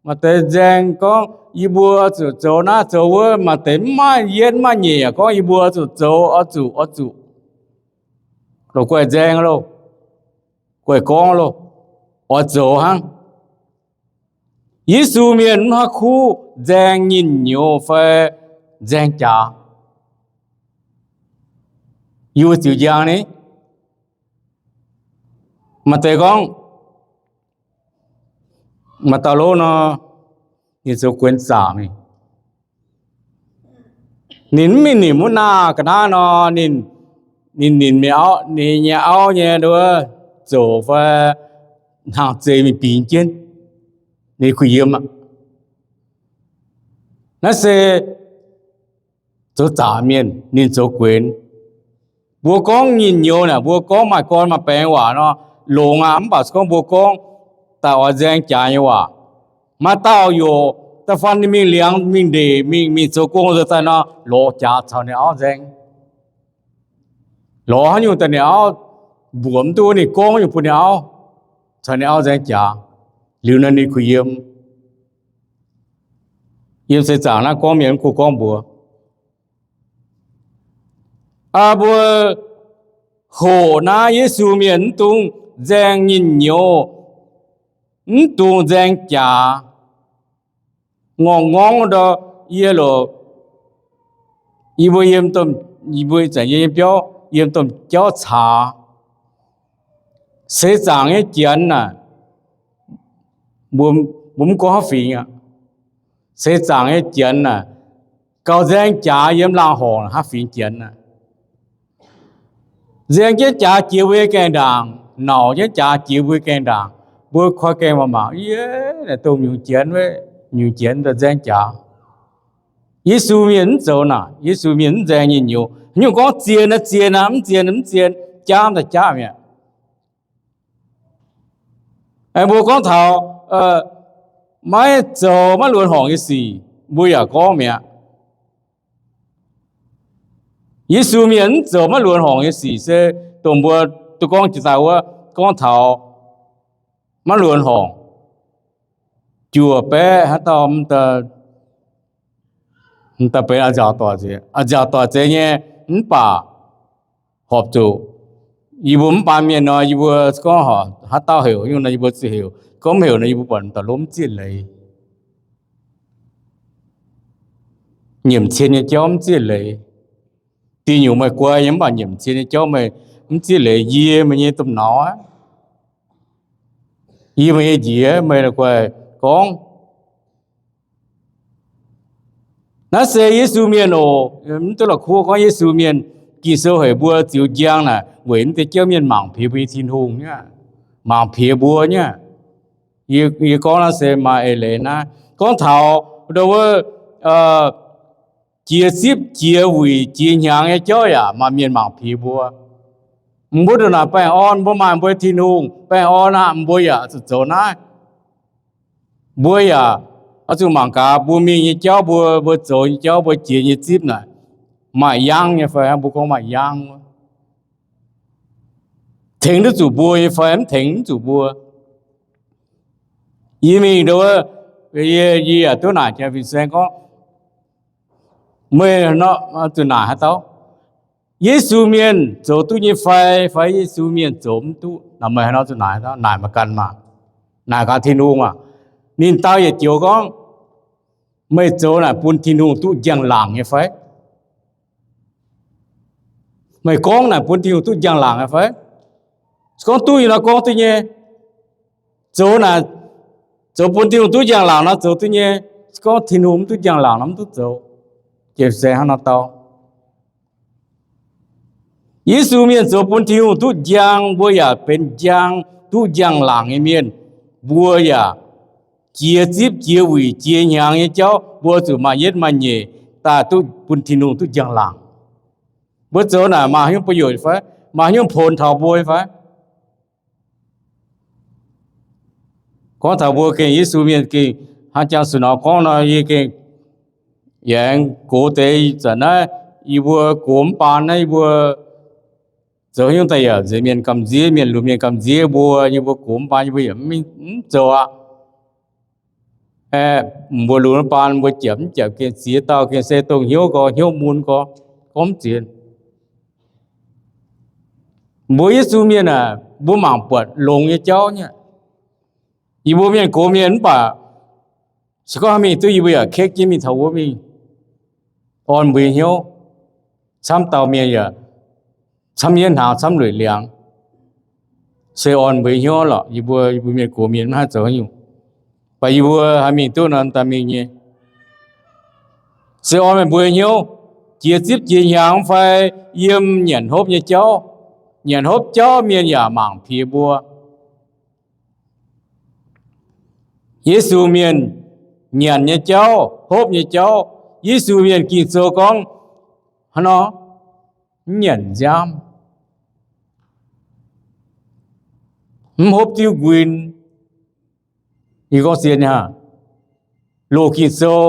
Maaih deix nzaeng gorngv yie mbuo zuqc zoux naaiv zoux wuov, maaih deix mv maaih yietv mv maaih nyeic yaac gorngv yie mbuo zuqc zoux, oix zuqc, oix zuqc. Loz guaih nzaeng loh, guaih gorngv loh, oix zoux hnangv. Yesu mienh mv haih kuv nzaeng nyinh nyouz fai nzaeng jaax. Yie mbuo ziux njang ni, maaih deix gorngv, maaih dauh lov nor, ninh zoux guenx zaangc mingh. Ninh mv mingh nimc wuov naah ga'naaiv nor, ninh, ninh, ninh nyei auv nyei nduov zoux fai hnaangx-zeix mingh bingx jienv, ninh kuh yiem aqv. Naaiv se zoux zaangc mienh, ninh zoux guenx. Mbuo gorngv nyinh nyouz naaic, mbuo gorngv maaih gorn maaih baengx waac nor, longx aqv. Mv baac se gorngv mbuo gorngv daaih oix nzaeng jaax nyei waac, maaih dauh youc da'faanh ninh mingh liangx mingh ndeic mingh, mingh zoux gong nzuonx daaih nor, lorz jaax caux ninh auv nzaeng. Lorz haaix nyungc daaih ninh auv mbuoqc mv duqv, ninh gorngv nyungc bun ninh auv, caux ninh auv nzaeng jaax, liuz nor ninh kuh yiem. Yiem seix zaangc naaiv gorngv mienh mv kuh gorngv mbuox. Aa, mbuo hoqc naaiv Yesu mienh mv dungx nzaeng nyinh nyouz, mv dungx nzaeng jaax. Ngorngh ngorngv ndor, yie loc, yie mbuo yiem, yie mbuo zanc yie yiem biauv, yiem domh jauv caax. Seix zaangc nyei janx naaic, mbuo, mbuo mv gorngv haaix fingx aqv. Seix zaangc nyei janx naaic, gauh nzaeng jaax yiem laangh horngc haaix fingx janx aqv. Nzaeng jienv jaax jiex mbuo nyei gaengh ndaangc, nauc jienv jaax jiex mbuo nyei gaengh ndaangc, mbuo koi gaengh mangc mangc, yie, naaic dongh nyungc janx, nyungc janx daaih nzaeng jaax. Yesu mienh mv zoux naaic. Yesu mienh mv nzaeng nyinh nyouz. Haaix nyungc gorngv zien naaic zien aqv, mv zien mv zien, jaamv daaih jaamv mi'aqv. Mbuo gorngv taux maiv zoux maiv luonx horngc nyei sic, mbuo yaac gorngv mi'aqv. Yesu mienh mv zoux maiv luonx horngc nyei sic se dongh mbuo duqv gorngv jiex daaih wuov, gorngv taux maiv luonx horngc. Juoh baeqv haaix dauh mv daaih benx a'nziaauc doic, a'nziaauc doic zeiz nyei, mv baac horpc zuqc yie mbuo mv baan mienh nor, yie mbuo gorngv haaix dauh heuc nyungc nor, yie mbuo zuqc heuc. Gorngv mv heuc nor, yie mbuo buatc daaih lomv zieqv leiz. Nyiemc cien nyei jauv mv zieqv leiz. Diuh nyuoqc meih guai nyei, mv baac nyiemc cien nyei jauv meih Mv zieqv leiz yie meih nyei domh nauz aqv. Yie meih nyei njiec, meih la'guaih gorngv. Naaiv se Yesu mienh oc. Mv duqv la'kuqv gorngv Yesu mienh. Ging-Sou heuc mbuo ziux njang naaic weic mv deix jauv mienh mangc piex mbuo nyei Tin-Hungh nyei, mangc piex mbuo nyei. Yie gorngv naaiv se maaih eix leiz naaiv. Gorngv taux ndo wuov jiex zipv jiex wuic jiex hnyangx nyei jauv yaac maaih mienh mangc piex mbuo. Mbuo ndongc naaic baengh orn, mbuo maaih mbuo Tin-Hungh baengh orn aqv, mbuo yaac zuqc zoux naaiv. Mbuo yaac oix zuqc mangc gaax mbuo mingh nyei jauv, mbuo, mbuo zoux nyei jauv, mbuo jiex nyei zipv naaic maaih yangv nyei fai, mbuo gorngv maaih yangv, tengx duqv zuqc mbuo nyei fai mv tengx duqv zuqc mbuo. Yie mingh ndo wuov, yie, yie yaac duqv naaic jaax fin-saeng gorngv, meih nor zuqc naaic haaix dauh? Yesu mienh zoux duqv nyei fai, fai Yesu mienh zoux mv duqv? Naaic meih haaix nor zuqc naaic haaix dauh? Naaic meih ganh maah. Naaic gaax Tin-Hungh maah. Ninh dau yietc joux gorngv, meih zoux naaic bun Tin-Hungh duqv njang-laangc nyei fai? Meih gorngv naaic bun Tin-Hungh duqv njang-laangc nyei fai? Se gorngv duqv nyei nor gorngv duqv nyei. Zoux naaic, zoux bun Tin-Hungh duqv njang-laangc nor zoux duqv nyei. Se gorngv Tin-Hungh mv duqv njang-laangc nor mv duqv zoux. Jiex saeng hnangv nor dau. Yesu mienh zoux bun Tin-Hungh duqv njang, mbuo yaac benx njang, duqv njang-laangc nyei mienh. Mbuo yaac jiex zipv jiex wuic jiex hnyangx nyei jauv, mbuo zuqc maaih yietv maaih nyeic daaih duqv bun Tin-Hungh duqv njang-laangc. Mbuo zoux naaic maaih haaix nyungc ประโยชน์ fai? Maaih haaix nyungc ผล taux mbuo fai? Gorngv taux mbuo gengh Yesu mienh gengh hnangv jangx su'nor gorngv nor, yie gengh yaac aengx gox deix. Zanc naaiv yie mbuo gox mv baan naaiv, yie mbuo zoux haaix nyungc daaih yaac nziex mienh gamh nziev, mienh lunx mienh gamh nziev mbuo. Yie mbuo gox mv baan yie mbuo yaac mv zoux aqv. Mbuo lunx mv baan mbuo japc mv japc gengh ziex dauh gengh se dongh hnyouv gorx hnyouv mun gorx, gorngv mv ziex. Mbuo Yesu mienh aah, mbuo mangc buatc longx nyei jauv nyei. Yie mbuo mienh gox mienh mv baac se gorngv mingh duqv yie mbuo yaac kekv jienv mingh taux wuov mingh, orn mbuo nyei hnyouv. Camv dauh mienh yaac camv yietv hnaangx camv lueic liangx, se orn mbuo nyei hnyouv lorqc. Yie mbuo, yie mbuo mienh gox mienh mv haih zoux haaix nyungc. Baac yie mbuo haih mingh duqv nor daaih mingh nyei. Se orn meih mbuo nyei hnyouv, jiex zipv jiex hnyangx fai yiem nyanc hopv nyei jauv. Nyanc hopv jauv mienh yaac mangc piex mbuo. Yesu mienh nyanc nyei jauv, hopv nyei jauv, Yesu mienh Ging-Sou gorngv hnangv nor, mv nyanc nziaamv, mv hopv diuv nquin. Yie gorngv zien nyei hnangv. Loz Ging-Sou,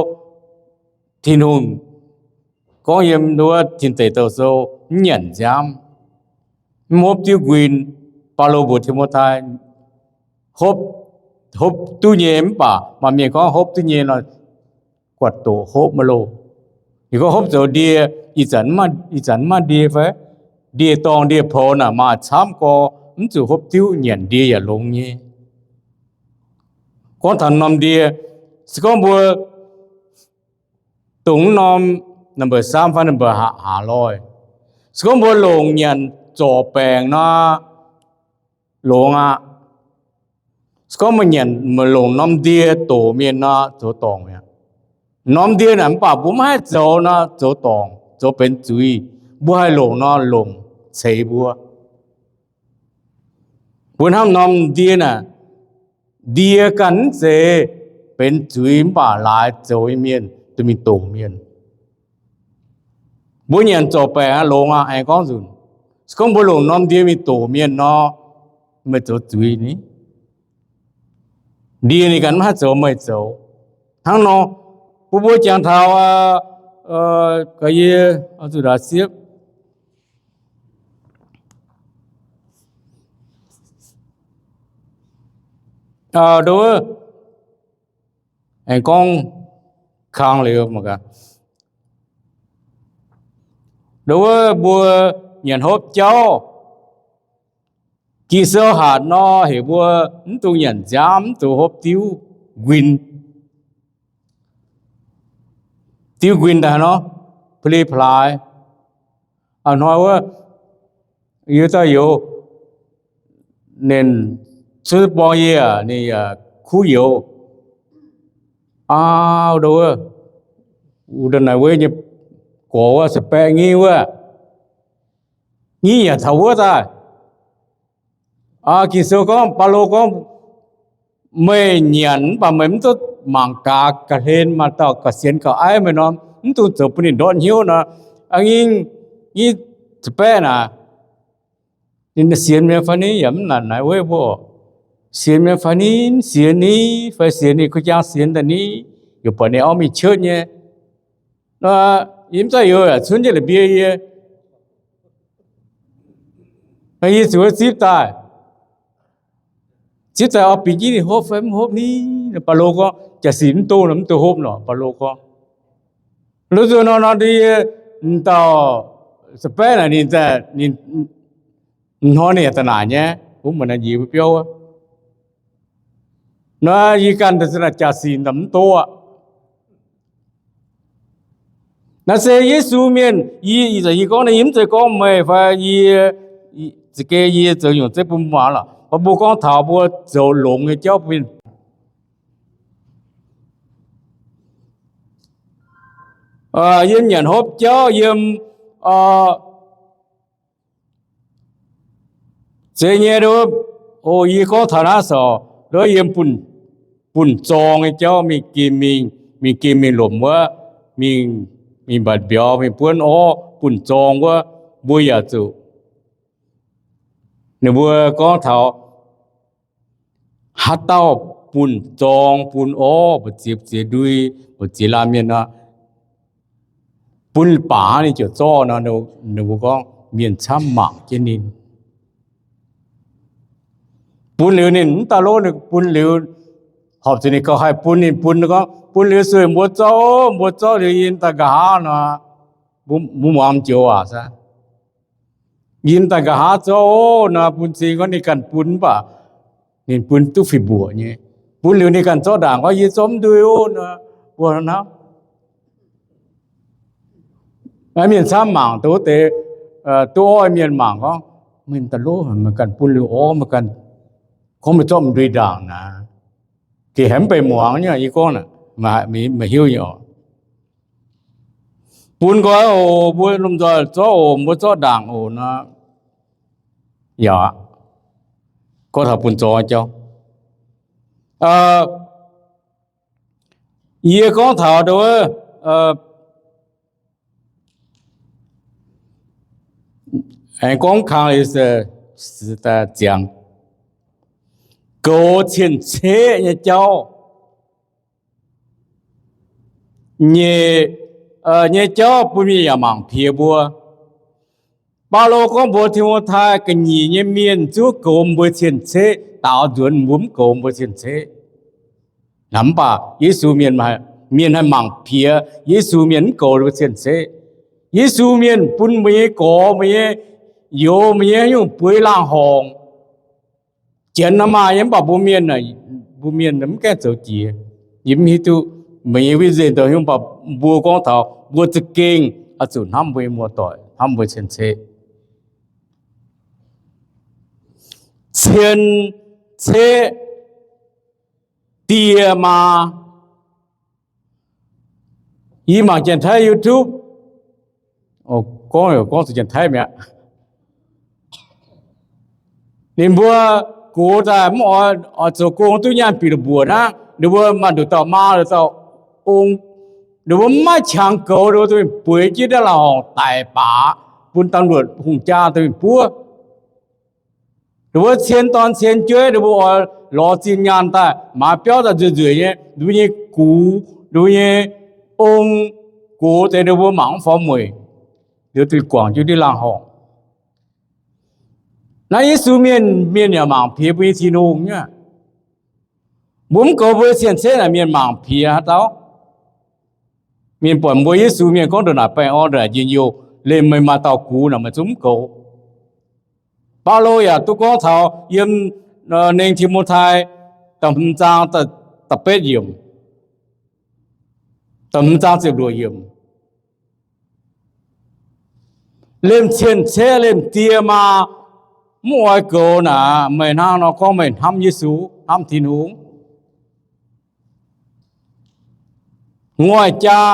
Tin-Hungh gorngv yiem wuov Tin Deic Douh Sou, mv nyanc nziaamv, mv hopv diuv nquin. Baulo mbuox Ti^mo^tai, hopv, hopv duqv nyei mv baac maaih mienh gorngv hopv duqv nyei nor, guatc doqc hopv maiv loh. Ninh gorngv hopv zoux ndie, ih zanc, ih zanc mv maaih ndie fai? Ndie-dorngh ndie-poux naaic maaih camv gorx, mv zuqc hopv diuv, nyanc ndie yaac longx nyei. Gorngv taux norm ndie, se gorngv mbuo dongh mv norm, number สาม fai number ห้า loih, se gorngv mbuo longc nyanc zorc baengc nor, longx aqv. Se gorngv meih nyanc, meih longc norm ndie doqc mienh nor, zoux dorngc mi'aqv. Norm ndie naaic mv baac mbuo maiv haih zoux nor, zoux dorngc, zoux benx zuiz. Mbuo haih longc nor, longc ceix mbuo. Mbuo hnamv norm ndie naaic, ndie ganh mv zeiz benx zuiz mv baac laaix zoux nyei mienh duqv mingh doqc mienh. Mbuo nyanc zorc baengc aqv, longx aqv, aengx gorngv nzunc. Se gorngv mbuo longc norm ndie mingh doqc mienh nor, meih zoux zuiz ni. Ndie ninh ganh maiv haih zoux, meih zoux. Hnangv nor, bun mbuo jangx taux, ga'yie zuqc ndaaux siepv. Ndo wuov, aengx gorngv kang liuz mangc gaax. Ndo wuov mbuo nyanc hopv jauv, Ging-Sou hatc nor heuc mbuo mv dungx nyanc nziaamv, mv dungx hopv diuv nquin. Diuv nquin daaih nor, pa'li plaaix. A'hnoi wuov, Yie dauh youz, ninh cun borng yie, ninh yaac kuv youz. Aa, wuov, wuov naaic wuov nyei gorx wuov, se baeqv nyei wuov, nyei yaac taux wuov daaih. Ging-Sou gorngv, Baulo gorngv, meih nyanc mv baac meih mv duqv mangc gaax ga'hlen maaih dauh gauh sienx gauh aiv meih nor, mv dungx zoux bun ninh ndortv hnyouv nor. Aa, nyei, nyei, se baeqv naaic, ninh sienx mi'aqv fai ni? Yaac mv naaic naaiv wuov mbuo, sienx mi'aqv fai ni? Mv sienx ni, fai sienx ninh kuv jaang sienx daaih ni, yaac buatc ninh auv mingh cuotv nyei. Yie mv zeiz youz yaac cunv jienv la'mbie yie. Yie zuqc zipv daaih, zipv daaih oix bingx jienv ninh hopv fai mv hopv ni? Baulo gorngv, jaa-sic mv duqv nor, mv duqv hopv nor, Baulo gorngv. Lov nzuonx nor, nor ndie, dauh se baeqv naaic ninh, ninh hnoi ninh da'naaic nyei, wuov muonz naaiv njiec mbuo biauv wuov, nor yie ganh jaa-sic mv duqv aqv. Naaiv se Yesu mienh, yie, ih zanc yie gorngv naaiv, yie mv zeiz gorngv meih fai yie, za'gengh yie zoux nyungc zeiv bun muangx lorqc. Mbuo gorngv taux mbuo zoux longx nyei jauv bun, yiem nyanc hopv jauv, yiem zeiz nyei, o, yie gorngv taux naaiv sorc, nduov yiem bun, bun zorng nyei jauv mingh gem mingh, mingh gem mingh lomc wuov, mingh, mingh mbatc mbiauz, mingh buonv orv, bun zorng wuov, mbuo yaac zuqc, ninh mbuo gorngv taux haaix dauh bun zorng, bun orv, mbu'ziex, mbu'ziex ndui, mbu'ziex laanh mienh nor, bun baac ninh ziouc zorqv nor, ninh mbuo gorngv mienh camv mangc jienv ninh. Bun liuz ninh mv daaih lov, ninh bun liuz, horpc zuqc ninh gauh haih bun, ninh bun gorngv, bun liuz sueih mbuo zorqv, mbuo zorqv liuz yie daaih nqa'haav nor, mbuo muangx joux waac, yie daaih nqa'haav zorqv nor, bun cing gorngv ninh ganh bun mv baac ninh bun duqv fih mbuoqc nyei. Bun liuz ninh ganh zorqv ndaangc gorngv, yie zorqv mv ndui o nor, mbuo hnangv naaiv mienh camv mangc, duqv wuov deix, duqv orv mienh mangc gorngv, meih daaih lov, meih ganh bun liuz orv, meih ganh gorngv meih zorqv mv ndui ndaangc naaic, gengh haiz mv benx muangx nyei. Yie gorngv naaic, meih hiuv nyei oc. Bun nqoi oc, mbuo lomh nzoih zorqv oc, mbuo zorqv ndaangc oc nor, yaac aqv. Gorngv taux bun zorng jauv, yie gorngv taux wuov, aengx gorngv kang ziangx goux cien-ceqv nyei jauv nyei, nyei jauv bun mienh yaac mangc piex mbuo. Baulo gorngv mbuox Ti^mo^tai, ga'nyiec nyei mienh zungv goux mbuo cien-ceqv, daaux nzuonx mbuo mv goux mbuo cien-ceqv. Naaiv mv baac Yesu mienh, mienh haih mangc piex Yesu mienh mv goux mbuo cien-ceqv. Yesu mienh bun mbuo nyei gorx, mbuo nyei youz, mbuo nyei haaix nyungc bueix laangh horngc. Janx nor maaih nyei, mv baac mbuo mienh, mbuo mienh mv gaengh zoux jiex. Yie mv hiuv duqv meih nyei vision dongh haaix nyungc, mv baac mbuo gorngv taux mbuo za'gengh oix zuqc hnamv mbuo nyei muoz-doic, hnamv mbuo cien-ceqv. Cien-ceqv dieh maa. Yie mangc Janx-Taiv YouTube, gorngv, gorngv zuqc Janx-Taiv mi'aqv. Ninh mbuo gox daaih mv oix, oix zoux gong duqv nyaanh bieqc la'buoc hnangv. Ninh mbuo maaih nduqc dauh maa, nduqc dauh ong, ninh mbuo mv maaih qangx goux, ninh mbuo duqv mingh bueix jienv ndiev laangh horngc daic baac bun ตำรวจ hungh jaa duqv mingh buov. Ninh mbuo cien dorn cien jueiv, ninh mbuo oix lorz zinh nyaanh daaih, maaiz biauv daaih nzueic nzueic nyei, ninh mbuo nyei gux, ninh mbuo nyei ong, gox deix ninh mbuo mangc mv faaux mueic, liuz duqv guangc jienv ndiev laangh horngc. Naaiv Yesu mienh, mienh yaac mangc piex mbuo nyei Tin-Hungh nyei aqv. Mbuo mv goux mbuo cien-ceqv naaic, mienh mangc piex haaix dauh? Mienh buatc mbuo Yesu mienh gorngv ndongc naaic baengh orn, ndongc naaic njien-youh, liemh meih maaih dauh gux naaic, meih zungv mv goux. Baulo yaac duqv gorngv taux yiem Nengh Ti^mo^tai da'hmz zaang da'betv yiemc, da'hmz zaang ziepc luoqc yiemc. Liemh cien-ceqv, liemh die maa mv oix goux naaic, meih hnangv nor gorngv meih hnamv Yesu, hnamv Tin-Hungh. Ngoic jaa,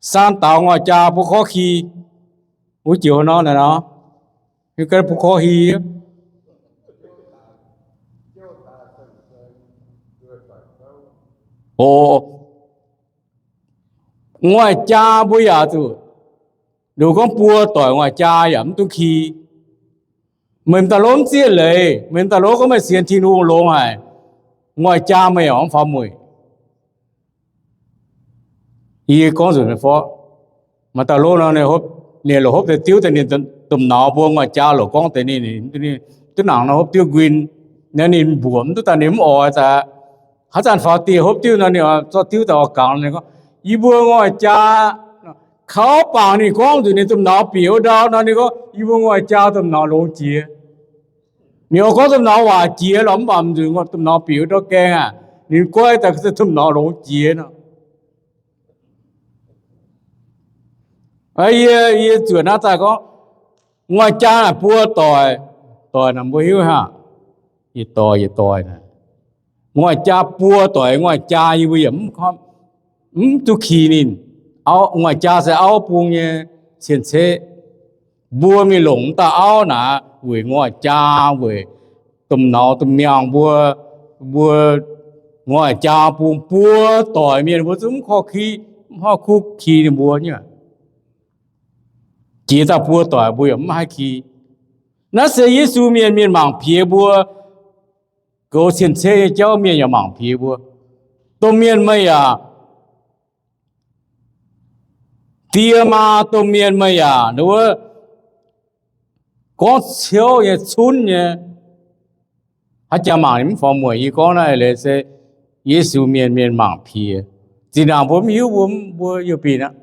saan daux ngoic jaa bun korv ki, wuov joux nor naaic nor, bun korv ki. O, ngoic jaa mbuo yaac zuqc, nduqc gorngv buo doic ngoic jaa yaac mv duqv ki. Meih m'daaih lov mv zieqv leiz, meih m'daaih lov gorngv meih sienx Tin-Hungh longx haic, ngoic jaa meih yaac mv faaux mueic. Yie gorngv nzunc fov, maaih dauh lov nor, ninh lorz hopv deix diuv daaih, ninh domh nauz mbuo ngoic jaa lorz gorngv deix ninh, duqv nangc nor hopv diuv nquin, ninh mbuoqc mv duqv daaih, ninh mv oix daaih. Haaix zanc faaux dieh hopv diuv nor, ninh zorqv diuv daaih oix gangx, ninh gorngv, yie mbuo ngoic jaa, kaux bangc ninh gorngv nzunc ninh domh nauz bieqc wuov ndau nor, ninh gorngv, yie mbuo ngoic jaa domh nauz longx jiex. Ninh oix gorngv domh nauz waac jiex lorqc, mv baac nzunc domh nauz bieqc wuov ndau gaengh aqv, ninh goiv daaih domh nauz longx jiex nor. Yie, yie zuoqc naaiv daaih gorngv, ngoic jaa naaic buo doic, doic naaic mbuo hiuv hnangv, yietc doic yietc doic naaic. Ngoic jaa buo doic ngoic jaa yie mbuo yaac mv duqv ki ninh. Ngoic jaa se auv bung nyei cien-ceqv. Mbuo mingh longc dauh auv naaic weic ngoic jaa, weic domh nauz domh miangh mbuo, mbuo ngoic jaa bung buo doic mienh mbuo zungv mv korv ki, mv haih kuv ki ninh mbuo nyei. Jiex daaih buo doic mbuo yaac mv haih ki. Naaiv se Yesu mienh, mienh mangc piex mbuo. Goux cien-ceqv nyei jauv mienh yaac mangc piex mbuo. Domh mienh meih yaac, die maa domh mienh meih yaac, wuov, gorngv ciouv nyei cunv nyei, haaix jaax mangc ninh mv faaux mueic. Yie gorngv naaiv leiz se Yesu mienh, mienh mangc piex. Zinh ndaangc mbuo mv hiuv, mbuo, mbuo youh binh aqv.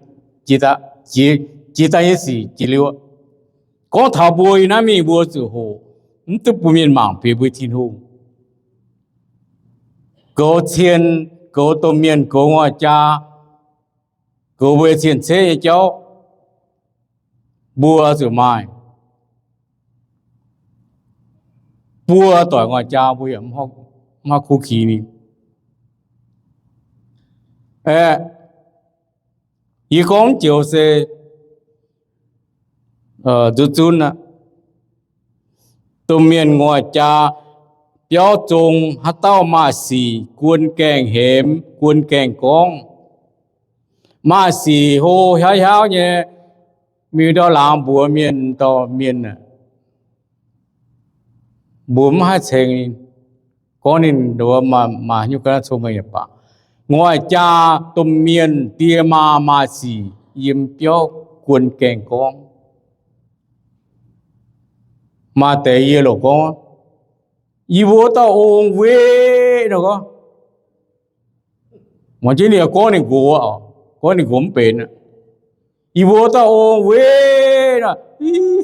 Jiex daaih, jiex daaih nyei sic jiex liuz, gorngv taux mbuo yiem naaiv mingh mbuo zuqc hoqc, mv duqv bun mienh mangc piex mbuo Tin-Hungh. Goux cien, goux domh mienh, goux ngoic jaa, goux mbuo cien-ceqv nyei jauv, mbuo zuqc maaih buo doic ngoic jaa mbuo yaac mv haih kuv ki ninh. Aeqv, yie gorngv joux se nzunc zunv aqv. Domh mienh ngoic jaa biauv zong, haaix dauh maaih sic guon gaengh hemx, guon gaengh gorngv. Maaih sic hlo hiauv hiauv nyei, mingh ndau laangz mbuox mienh, dorh mienh, mbuo mv haih ceng ninh, gorngv ninh maaih nyungc ga'naaiv cong-mengh yaac baac. Ngoic jaa domh mienh die maa maaih sic yiem biauv guon gaengh gorngv. Maaih deix yie loc gorngv, yie mbuo wuov dauh ong-weqv nor gorngv. Mangc jienv ninh gorngv ninh nqox, gorngv ninh nqox mv benx. Yie mbuo wuov dauh ong-weqv nor,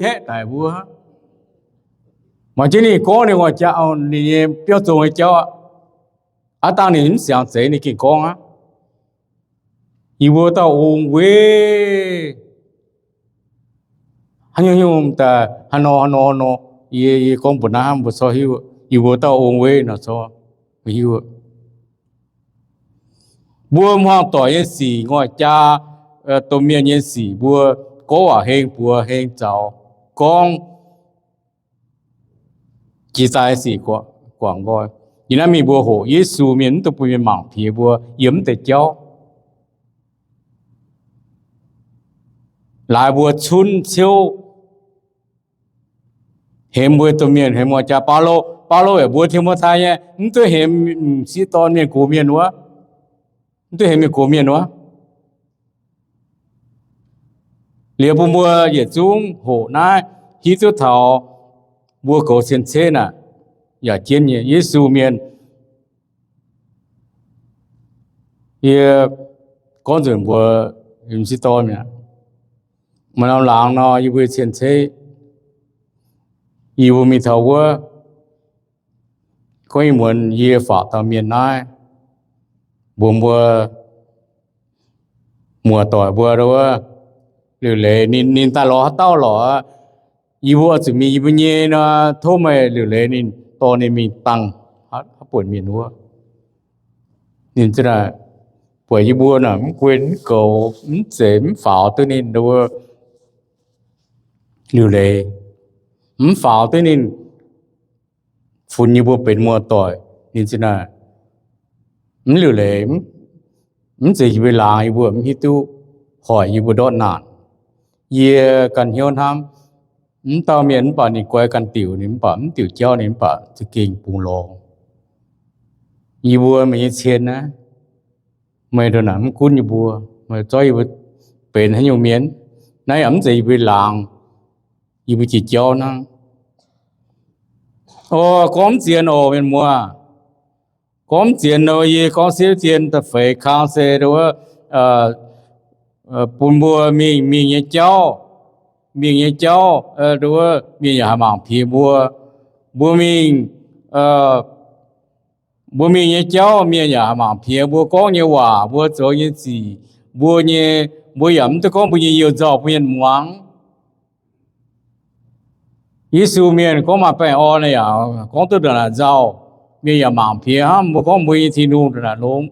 haeqv daic mbuo. Mangc jienv ninh gorngv ninh, ninh nyei biauv zong nyei jauv aqv. Aav dangh ninh mv siangx zeiz ninh gengh gorngv aqv. Yie mbuo dauh ong-weqv, haaix nyungc nyungc daaih haaix nor haaix nor nor, yie, yie gorngv mbuox naaiv mbuo corc hiuv, yie mbuo dauh ong-weqv nor corc hiuv. Mbuo hmuangx doic nyei sic, ngoic jaa, domh mienh nyei sic, mbuo gorngv waac heng buoz heng zaux, gorngv jiex daaih sic guangc nqoi. Yie naaiv mingh mbuo hoqc Yesu mienh mv duqv bun mienh mangc piex mbuo yiem mv deix jauv. Laaix mbuo cunv ciouv, hemx mbuo domh mienh, hemx ngoic jaa. Baulo, Baulo yaac mbuox Ti^mo^tai nyei, mv duqv hemx m'sieqv dorn mienh gox mienh wuov. Mv duqv hemx mienh gox mienh wuov. Liuz bun mbuo yietc zungv hoqc naaiv, hiuv duqv taux mbuo goux cien-ceqv naaic yaac jienv nyei Yesu mienh. Yie gorngv nzunc mbuox m'sieqv dorn mi'aqv, maaih norm laangz nor yie mbuo cien-ceqv, yie mbuo mingh taux wuov, gorngv ih muonz yie faatv dauh mienh naaiv, mbuox mbuo muoz-doic mbuo wuov, liuc leiz. Ninh, ninh daaih lorz haaix dauh lorqc, yie mbuo oix zuqc mingh yie mbuo nyei nor, tov meih liuc leiz. Ninh dorh ninh mingh dangh haaix buonc mienh wuov. Ninh ziouc naaic, buatc yie mbuo naaic mv gunv mv goux, mv zeiz mv faaux duqv ninh wuov liuc leiz, mv faaux duqv ninh funx yie mbuo benx muoz-doic. Ninh ziouc naaic, mv liuc leiz, mv zeiz yie mbuo laangz yie mbuo mv hiuv duqv hoic yie mbuo ndortv naanc. Yie ganh hnyouv hnamv, mv dauh mienh mv baac ninh goix ganh diuc, ninh mv baac mv diuc jauv, ninh mv baac za'gengh bungx lorngx. Yie mbuo meih nyei cien naaiv, meih ndongc naaic mv gunv yie mbuo, meih zorqv yie mbuo benx haaix nyungc mienh? Naaiv yaac mv zeiz yie mbuo laangz, yie mbuo jiex jauv hnangv. O, gorngv mv zien oc, mienh muoz. Gorngv mv zien nor, yie gorngv siepv zien da'feix kang se wuov, bun mbuo mingh, mingh nyei jauv, mingh nyei jauv, wuov mienh yaac haih mangc piex mbuo. Mbuo mingh, mbuo mingh nyei jauv mienh yaac haih mangc piex mbuo gorngv nyei waac, mbuo zoux nyei sic, mbuo nyei, mbuo yaac mv duqv gorngv mbuo nyei youh nzauh bun mienh muangx. Yesu mienh gorngv maaih baengh orn yaac gorngv duqv ndongc naaic nzauh, mienh yaac mangc piex hnangv, mbuo gorngv mbuo nyei Tin-Hungh ndongc naaic longx.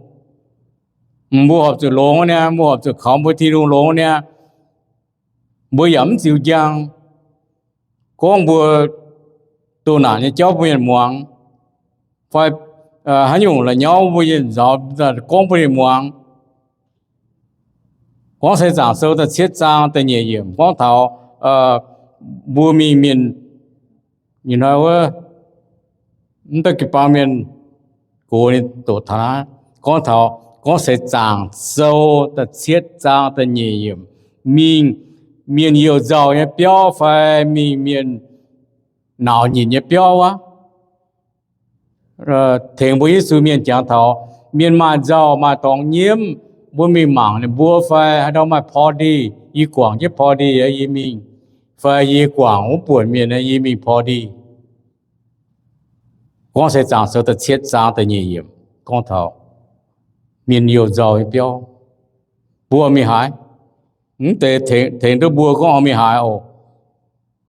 Mbuo horpc zuqc longx niaa, mbuo horpc zuqc kaux mbuo Tin-Hungh longx niaa. Mbuo yaac mv ziux njang gorngv mbuo doh naanc nyei jauv bun mienh muangx, fai haaix nyungc la'nyauv mbuo nyei nzauz gorngv bun ninh muangx. Gorngv Seix Zaangc Sou da'cietv zaang da'nyeic yiemc gorngv taux mbuo mingh mienh, ih hnoi wuov, mv daaih jiu-baang mienh gox ninh doqc taux naaiv, gorngv taux, gorngv Seix Zaangc Sou da'cietv zaang da'nyeic yiemc, mingh mienh youh nzauh nyei biauv fai mingh mienh nauc nyitc nyei biauv wuov. Tengx mbuo Yesu mienh jangx taux mienh maaih nzauh maaih dorngx nyiemv, mbuo mingh mangc ninh mbuo fai haaix ndau maaih พอดี, yie guangc jienv พอดี yie mingh, fai yie guangc wuov buonc mienh yie mingh พอดี. Gorngv Seix Zaangc Sou da'cietv zaang da'nyeic yiemc gorngv taux mienh youh nzauh nyei biauv, mbuo mingh haaix? Mv deix tengx duqv mbuo gorngv mingh haaix oc.